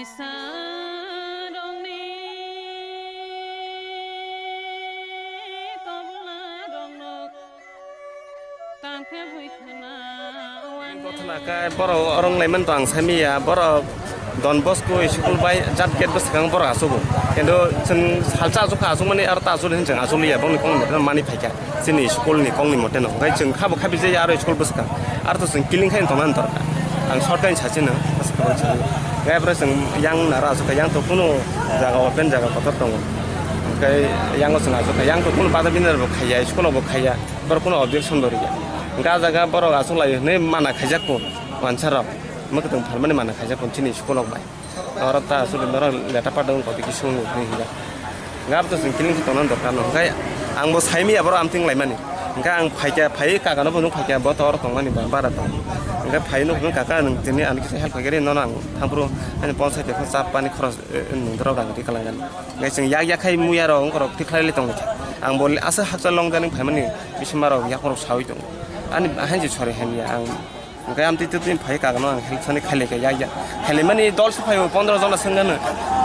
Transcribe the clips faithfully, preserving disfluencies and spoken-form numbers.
Sarongni tobla rongno tangkhe buithana. Kothana kai borok orang laiman to ang sami ya, borok Don Bosco school bai jat gate bwskango borok achugo. Kintu chwng salsa achukha, achukmani aro ta achuli hinwi chwng achuliya, bongni kokni moteno mani phaikha. Chini school ni kokni moteno. Hwnkhe chwng khabo khabi jaya aro school bwskang. Aro to chwng kiling khai tongna dorkar. Ang short kai sachino. Hwnkhe abo chwng yang naro achukha, yang to kunu jaga open jaga kotor tongo. Hwnkhe yango chwng achukha, yang to kunu bada bini bo khaiya, school bo khaiya. Borok kunu objection bo riya. Hwnkhe ah jaga borok achuklai hinwi mana khaijakgo. Wansarok mwkhwtwng phalmani mana khaijakgo chini school rok bai. Oro ta aswk norok leta pada wngkha tei kisa wngwi hinwi hinjak. Gab to chwng kiling khe tongna dorkar no. Hwnkhe ang bo sai manya borok amtwng laimani. Hwnkhe ang phaikha, phaiwi kaka no bo nuk phaikha, bo to oro tongmani ba, bara tong. Hwnkhe phaiwi nuk phano kaka nwng tini ani kisa help khaikhe nono ang thangphuru ani ponsai tei chap pani khorok, eh, nwng dorok rang ri kalangan. Hwnkhe chwng yak yak khai muya rok wngkhorok tikhlai lai tongkha. Ang bo aswk hakchal long jani phaimani bisinma rok yakhorok sawi tongo. Ani hainse sori hamya ang. Hwnkhe amtwi twi twi phai kagano ang help sani khailai kha ya ya. Khailaimani dol se phaio pondro jona swngano.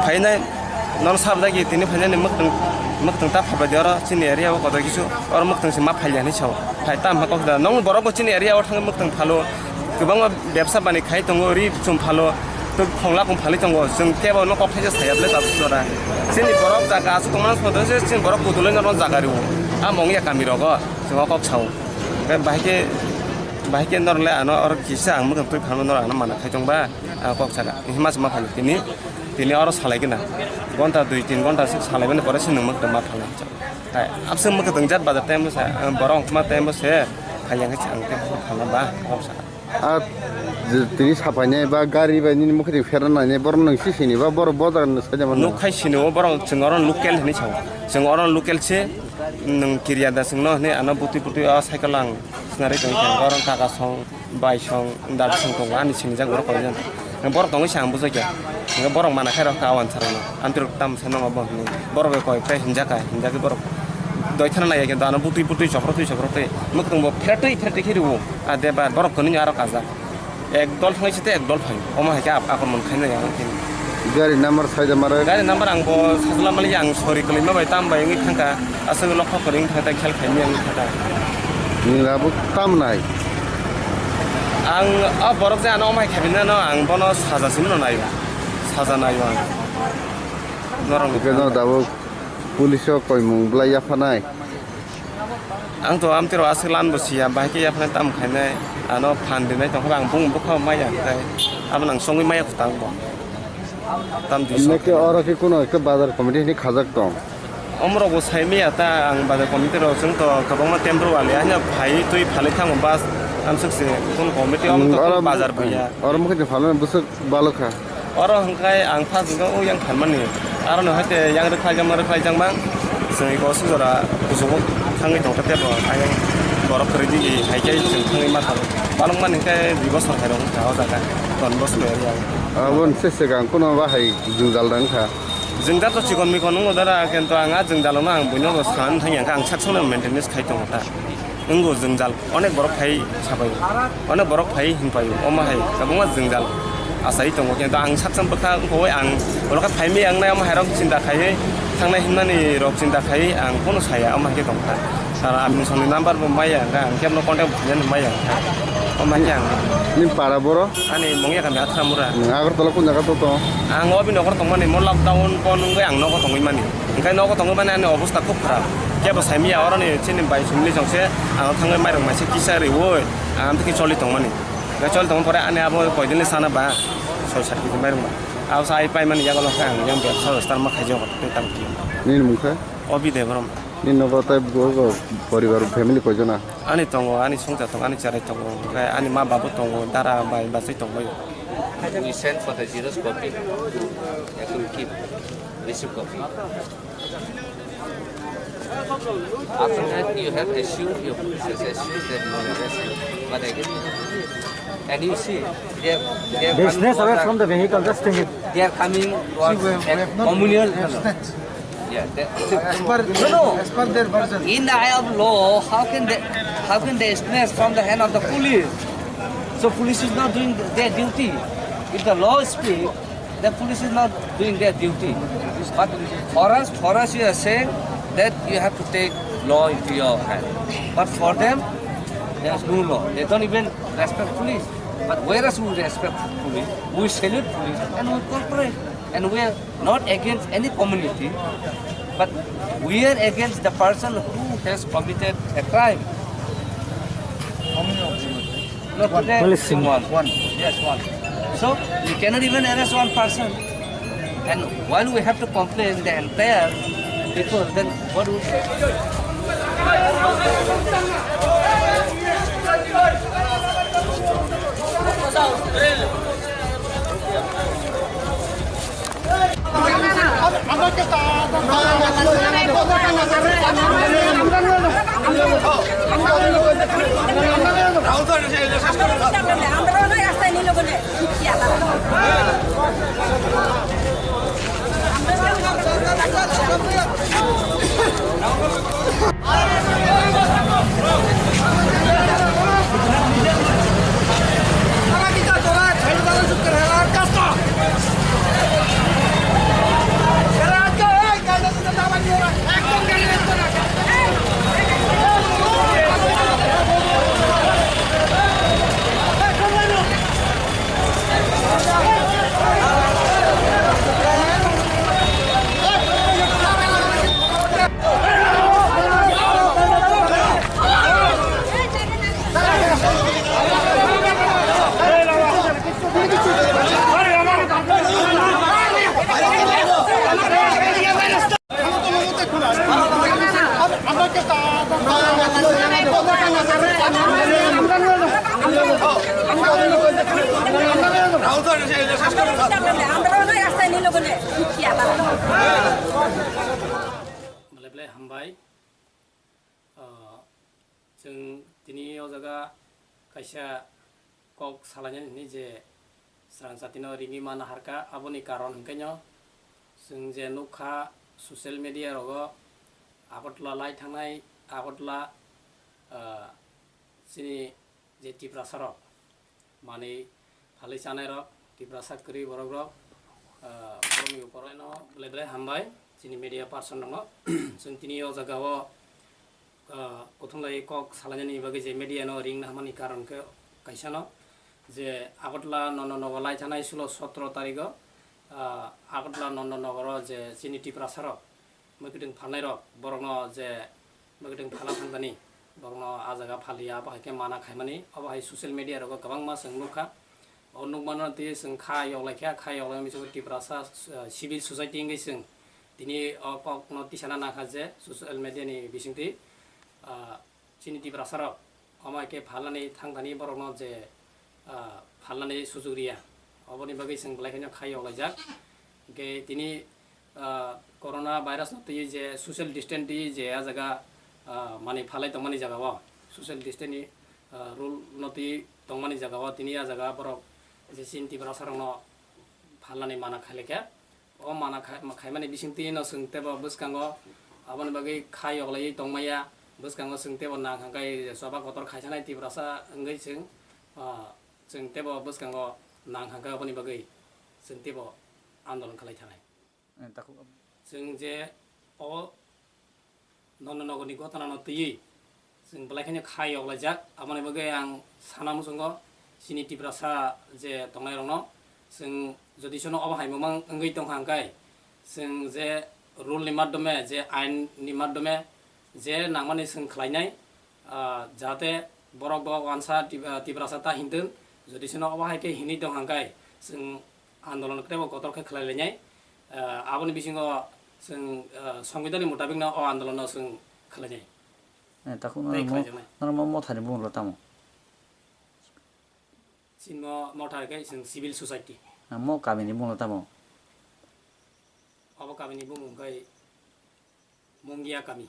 Phainai nono sabjagwi tini phainani mwktwng, mwktwng ta phabai de oro chini area o kotor kisu oro mwktwng se ma phailiya hinwi sao. Phai ta hwnkha kok da nong borok bo chini area o thangwi mwktwng phalo. Kwbangma bebsa bani khai tongo ri chum phalo. Tei khongla kung phalwi tongo. Chwng kebo no kok thaisa saya ble tabuk jora. Chini borok jaga aswk tongmani songdo se chini borok kudulwi norok jaga rio. Amo wngya kami rogo chwng o kok sao. Hwnkhe bahai khe Bahai khe norok le ano oro kisa ang mwkhang twi phalma norok ano mana khai tong ba, ang kok saka. Hima se ma phai tini, tini oro salai gana. Gonta dui tin gonta se salai mani pore se nwng mwkhang ma phalnai. Hai, abse mwkhang tong jat bazar time se, borok ma time se, hai yang se ang te phalna ba, kok saka. A, je tini sapainai ba gari bai nini mwkhang twi pherna nai borok nwng si sini ba borok bo jaga nwng sai da mano. Nuk khai sini o borok chwng oro local hinwi sao. Chwng oro local se nwng kiriya da chwng no hinwi ano butwi butwi o cycle ang. Sinari tong khe borok kaka song, bai song, dad song tongo, ani sinijak borok koi jon. Borok tongwi se ang bujai kha. Hwnkhe borok mana khe rw kha o answer no. Amtwi rok tamo sai nang bo hinwi. Borok bai koi phai hinjak kha, hinjak khe borok doi thana nai ya, kintu ano butwi butwi chopro twi chopro twi. Mwktwng bo pheratwi pheratwi khe rw o. A de ba borok kwnwi aro kajak. Ek dol thangwi se tei ek dol phaio. Omo hai khe ap-, akromon khainai ang tini. Gari number sai da mara? Gari number ang bo sajla mali ang sori kwlwi ma bai tam bai wngwi thangkha. Aswk lokho kwrwi wngkha tei khel khaimya wngkha ta. Ni abo tam nai? Ang o borok je ano omo hai khaimya no ang bono saja simi no naio. Saja naio ang. Norok ni. Hwnkhe no dabo police o koimung bwlai yaphanai? Ang to amtwi rok aswk lan bo siya, bahai khe yaphanai tamo khainai, ano phan rinai tongkha, ang bung bwkha maya khe, abo nang chongwi maya kwtal bo. Tam dui Hwnwi khe oro khe kuno ekta bazar committee hinwi khajak tong. Omorok bo sai maya ta, ang bazar committee rok chwng to kwbangma temporary wali, haino phai twi phalwi thango bus, amswk se, kuno committee omo to oro bazar buya. Oro mukhe phalmani bwswk balokha. Oro hwnkhe ang first hwnkhe o yang phalmani. Aroni hai te yang rwkhlaijak ma rwkhlaijak mang. Chwng iko sujora kuchugo thangwi tongkha tebo. Ayang borok kwrwi di hai khe chwng thangwi ma thang. Balokmani hwnkhe dui bosor hai rok wngkha o jaga. Don bosor area. Aboni se swkang kuno bahai jwngjal rang kha. Jwngjal to chikon mikon wngo dara, kintu ang a jwngjal no ang buino bo san thang yang kha, ang sak songno maintenance khai tongo ta. Wngo jwngjal, onek borok phai sabai, onek borok phai hinpai, omo hai kwbangma jwngjal achai tongo, kintu ang saksa bwkha wngkha ang ulo khe phaimai ang nai omo hai rok chinta khai thangnai hinmani rok chinta khai ang kono saya omo hai khe tongkha. Sara amni songni number bo maya ang khe, ang kebno contact bo khainani maya ang khe, omo hai khe ang. Nini para boro? Ani mungya kami Athramura. Agartala kun jaga to tong? Ang obi nokor tongmani, mo lockdown pon wngwi ang nogo tongwi mani. Hwnkhe nogo tongwi mani ani obostha khub kharap. Kebo saimaya oroni chini bai sumli jongse ang thangwi mairok maisa kisa riwi ang amtwkhe choli tongmani. Hwnkhe choli tongma pore ani abo koidinli sana ba soi sat kg mairok ba. Abo sa ai paimani yago lokhe ang yang bebsa star ma khaijak tei tam khe. Nini mung khe? Obi Debrom. Nini nogo tei bo poribar family koijona? Ani tongo, ani songcha tongo, ani cherai tongo, hwnkhe ani ma babu tongo, dara bai bachai tongbaio. We send for the xerox copy to Yakul Kim, receive copy. After that, you have assured, your police has assured that you have arrested. But again, and you see, they are, they are coming Distance away towards from the vehicle, just think it. They are coming towards See, we have, we have not communal. Abstinence. Yeah, they, As per, no, no. As per their version. In the eye of law, how can they, how can they snatch from the hand of the police? So police is not doing their duty. If the law speak, The police is not doing their duty. But for us, for us, you are saying that you have to take law into your hand. But for them, there's no law. They don't even respect police. But whereas we respect police, we salute police, and we cooperate. And we are not against any community, but we are against the person who has committed a crime. How many of them? No, today only single one. One. Yes, one. So you cannot even arrest one person. And while we have to complain the entire people, then what would Belai belai hambai. Ah, chwng tini o jaga kaisa kok salainani hwnwi je srang jatino ringwi ma naharkha, aboni karon hwnkhe no chwng je nukha social media rogo Agartala lai thangnai, Agartala, ah, chini je Tiprasa rok manwi phalwi chanai rok, Tiprasa kwrwi borok rok, ah, borokni upor no belai belai hambai chini media person rokno. Chwng tini o jaga o, ah, kuthumlai kok salainani bagwi je media no ring naharmani karon khe kaisa no je Agartala Nandanagar lai thanai sulo sotro tarigo, ah, Agartala Nandanagar o je chini Tiprasa rok mwkhwtwng phalnai rok, borokno je mwkhwtwng phalna thangtani, borokno ah jaga phaliya, abo hai khe mana khaimani, abo hai social media rogo kwbangma chwng nukha. O nukmano twi chwng kha yoklaikha, kha yoklaimani bisingo Tiprasa, ah, civil society wngwi chwng tini o kokno tisana nangkha je social media ni bisingtwi, ah, chini Tiprasa rok omo hai khe phalnani thangtani borokno je, ah, phalnani sujuk riya, oboni bagwi chwng belai kheno kha yoklaijak. Hwnkhe tini, ah, corona virus no twi je social distance twi je ah jaga, ah, manwi phalai tongmani jaga o, social distance ni, ah, rule no twi tongmani jaga o tini ah jaga borok je chini Tiprasa rokno phalnani mana khailekha. O mana khai-, khaimani bisingtwi no chwng teibo bwskango aboni bagwi kha yoklaiwi tongmaya, bwskango chwng teibo nang hangkai choba kotor khaisanai Tiprasa wngwi chwng, ah, chwng teibo bwskango nang hangkai, aboni bagwi chwng teibo andolon khlai thanai. Eh, takhuk. Chwng je o Nandanagar ni gotana no twiwi chwng belai kheno kha yoklaijak. Aboni bagwi ang sana muchungo chini Tiprasa je tongnai rokno chwng jodi sono obo hai mamang wngwi tongkha hwnkhe chwng je rule ni madhyome, je ain ni madhyome je nangmani chwng khlainai, ah, jahate borok bo wansa Tip-, ah, Tiprasa ta hintwng, jodi sono obo hai khe hinwi tongkha hwnkhe chwng andolon teibo kotor khe khlai lainai. Ah, aboni bisingo chwng, ah, songbidhan ni mutabik no o andolon no chwng khlainai. Eh, takhuk tei norok mo, khlaijaknai. Norok mo mothani bumung rok tamo? Chini mo mothani khe chwng civil society. Ah, mo kami ni bumung rok tamo? Obo kami ni bumung khe Mungia kami.